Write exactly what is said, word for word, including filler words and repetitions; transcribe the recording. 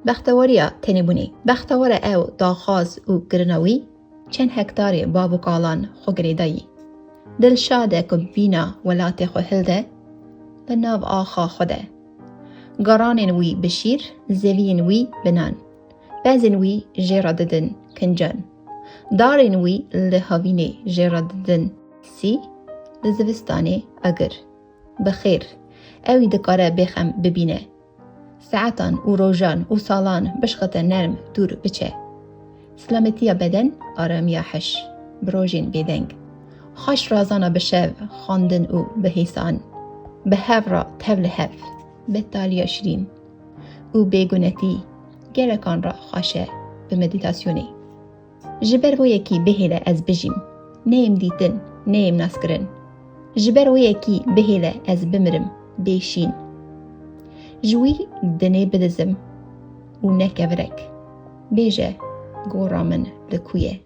Bexteweriya tenêbûnê. Bextewere ew daxwaz û kirina wî çend hektarê bav û kalan xwe girêdayî. Dilşad e ku bîna welatê xwe hilde li nav axa xwe de. Garanên wî bi şîr, zeviyên wî bi nan. Pezên wî jê re didin kincan. Darên wî li havînê jê re didin sî, li zivistanê agir. Bi xêr, ewî dikare bêxem bibîne. Saetan û rojan û salan bişxite nerm dûr biçe. Silametiya beden, aramiya heş, bi rojên bêdeng. Xweş razana bi şev, xwendin û bi hêsan. Bi hev re tev li hev, betaliya şirîn û bêgunetî gelekan re xweş e bi medîtasyonê. Ji ber wê yekî bihêle ez bijîm, neyêm dîtin, neyêm naskirin. Ji ber wê yekî bihêle ez bimirim, bêşîn. Ji wî dinê bidizim û ne kevirek. Bêje, gora min li ku ye?